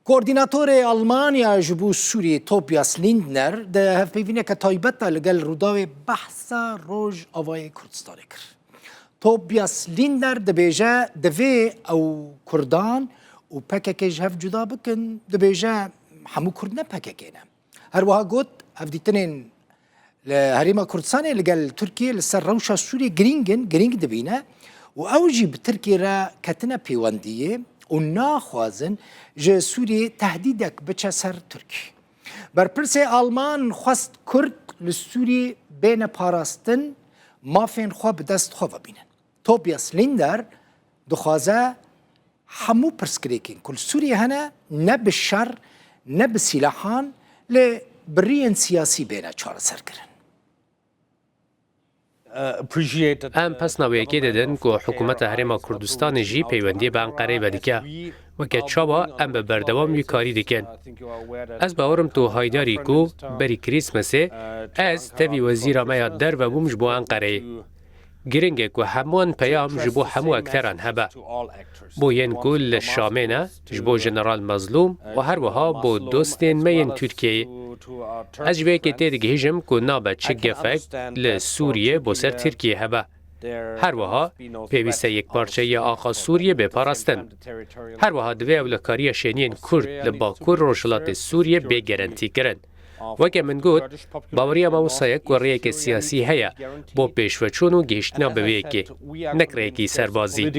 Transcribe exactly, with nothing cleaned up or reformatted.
Koordînatorê Almanya ji bo Sûriyê Tobias Lindner di hevpeyvîneke taybet de li gel Rûdawê behsa Rojavayê Kurdistanê kir. Tobias Lindner dibêje, divê ew Kurdan û P K K ji hev cuda bikin, dibêje hemû Kurd ne P K K ne. Her wiha got, hevdîtinên li Herêma Kurdistanê li gel Tirkiyê li ser rewşa Sûriyê girîng in, girîng dibîne û ew jî bi Tirkiyê re ketine pêwendiyê û naxwazin ji Sûriyê tehdîdek biçe ser Tirkiyê. Berpirsê Alman xwest Kurd li Sûriyê bêne parastin, mafên xwe bi dest xwe ve bînin. Tobias Lindner dixwaze hemû pirsgirêkên ku li Sûriyê hene ne bi şer, ne bi sîlahan, lê bi riyên siyasî bêne çareserkirin. Em pesna wê yekê didin ku hikûmeta Herêma Kurdistanê jî peywendiyê bi Enqereyê vedike. Weke çawa em bi berdewam wî karî dikin. Ez bawer im tu haydar î ku berî Krîsmesê ez tevî wezîra me ya derve bûm ji bo Enqereyê. Giring e ku heman peyam ji bo hemû ekteran hebe. Bo yên ku li Şamê ne, ji bo Jeneral Mezlûm û her wiha bo dostên me yên Tirkiyeyê. Ez ji vê yekê têdigihîjim ku nabe çi gefek li Sûriyê bo ser Tirkiyê hebe. Her wiha pêwîst e yekparçeyiya axa Sûriyê bê parastin. Her wiha divê ewlekariya şêniyên Kurd li Bakur Rojhilatê Sûriyê bê gerentîkirin. Weke min got, baweriya me wisa ye ku rêyeke siyasî heye bo pêşveçûn û gihîştina bi vê yekê, nek rêyekî serbazî.